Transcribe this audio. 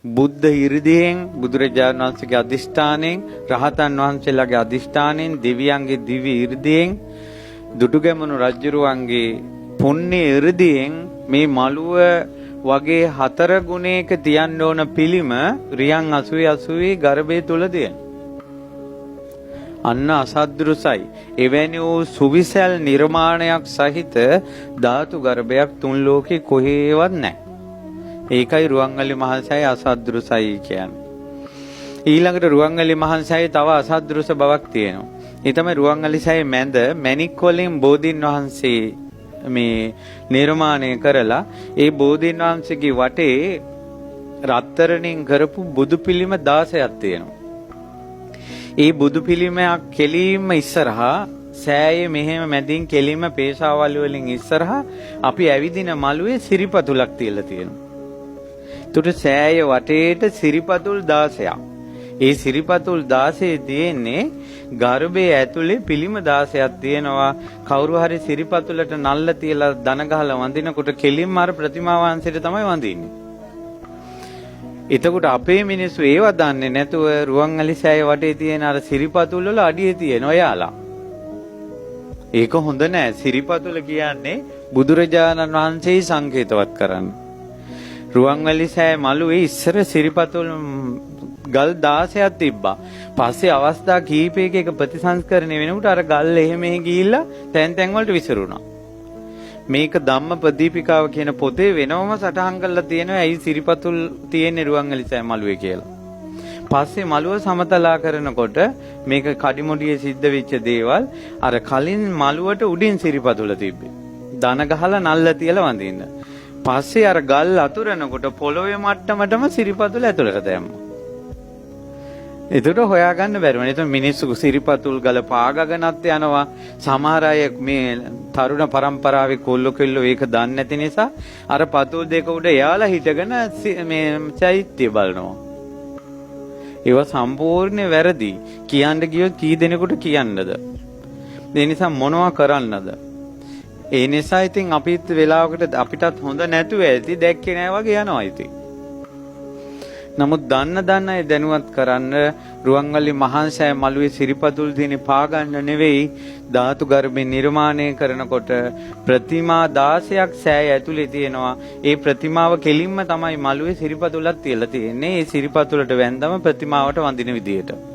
බුද්ධ 이르දියෙන්, බුදුරජාණන් වහන්සේගේ අදිෂ්ඨානයෙන්, රහතන් වහන්සේලාගේ අදිෂ්ඨානයෙන්, දෙවියන්ගේ දිව්‍ය 이르දියෙන්, දුටුගැමුණු රජුරුවන්ගේ පුණ්‍ය 이르දියෙන් මේ මළුව වගේ හතර ගුණයක තියන්න ඕන පිළිම රියන් 80 80 ගර්භය තුල තියෙන. අන්න අසද්දෘසයි. එවැනි වූ සුවිසල් නිර්මාණයක් සහිත ධාතු ගර්භයක් තුන් ලෝකේ කොහේවත් නැහැ. ඒකයි රුවන්වැලි මහසෑය අසද්දෘසයි කියන්නේ. ඊළඟට රුවන්වැලි මහසෑයේ තව අසද්දෘස බවක් තියෙනවා. ඒ තමයි රුවන්වැලි සෑයේ මැද මැණික් වලින් බෝධීන් වහන්සේ මේ නිර්මාණය කරලා ඒ බෝධීන් වහන්සේගේ වටේ රත්තරණින් කරපු බුදු පිළිම 16ක් තියෙනවා. ඒ බුදු පිළිමයක් කෙලින්ම ඉස්සරහා සෑයේ මෙහෙම මැදින් කෙලින්ම පේශාවල් වලින් ඉස්සරහා අපි ඇවිදින මළුවේ සිරිපතුලක් තියලා තියෙනවා. එතකොට සෑය වටේට සිරිපතුල් 16ක්. ඒ සිරිපතුල් 16 තියෙන්නේ ගර්භයේ ඇතුලේ පිළිම 16ක් තියෙනවා. කවුරු හරි සිරිපතුලට නල්ල තියලා දන ගහලා වඳිනකොට කෙලින්ම අර ප්‍රතිමා වහන්සේට තමයි වඳින්නේ. එතකොට අපේ මිනිස්සු ඒව දන්නේ නැතුව රුවන්වැලි සෑය වටේ තියෙන අර සිරිපතුල් වල අඩියේ තියෙන ඔයාලා. ඒක හොඳ නෑ. සිරිපතුල කියන්නේ බුදුරජාණන් වහන්සේ සංකේතවත් කරන්න. රුවන්වැලි සෑය මළුවේ ඉස්සර සිරිපතුල් ගල් 16ක් තිබ්බා. පස්සේ අවස්ථා කීපයක එක ප්‍රතිසංස්කරණය වෙනකොට අර ගල් එහෙ මෙහෙ ගිහිල්ලා තැන් තැන් වලට විසිරුණා. මේක ධම්ම ප්‍රදීපිකාව කියන පොතේ වෙනවම සටහන් කරලා තියෙනවා ඇයි සිරිපතුල් තියෙන්නේ රුවන්වැලි සෑය මළුවේ කියලා. පස්සේ මළුව සමතලා කරනකොට මේක කඩිමුඩියේ සිද්ධ වෙච්ච දේවල් අර කලින් මළුවට උඩින් සිරිපතුල තිබ්බේ. දන ගහලා නල්ල තියලා වඳින්න. පස්සේ අර ගල් අතුරනකොට පොළොවේ මට්ටමටම සිරිපතුල ඇතුළට දැම්මා. එතකොට හොයාගන්න බැරිව. එතකොට මිනිස්සු සිරිපතුල් ගල පාගගෙනත් යනවා. සමහර අය මේ තරුණ පරම්පරාවේ කොල්ලෝ කෙල්ලෝ ඒක දන්නේ නැති නිසා අර පතුල් දෙක උඩ එයාලා හිටගෙන මේ චෛත්‍ය බලනවා. ඒවා සම්පූර්ණ වැරදි. කියන්න ගියොත් කී දෙනෙකුට කියන්නද? ඒ නිසා මොනවා කරන්නද? ඒ නිසා ඉතින් අපිත් වෙලාවකට අපිටත් හොඳ නැතුව ඇති, දැක්කේ නෑ වගේ යනවා ඉතින්. නමුත් දන්න දන්න අය දැනුවත් කරන්න රුවන්වැලි මහා සෑය මළුවේ සිරිපතුල් තියෙන පාගන්න නෙවෙයි, ධාතු ගර්භය නිර්මාණය කරනකොට ප්‍රතිමා 16ක් සෑය ඇතුලේ තියෙනවා. ඒ ප්‍රතිමාව කෙලින්ම තමයි මළුවේ සිරිපතුලක් තියලා තියෙන්නේ. ඒ සිරිපතුලට වැන්දම ප්‍රතිමාවට වඳින විදියට.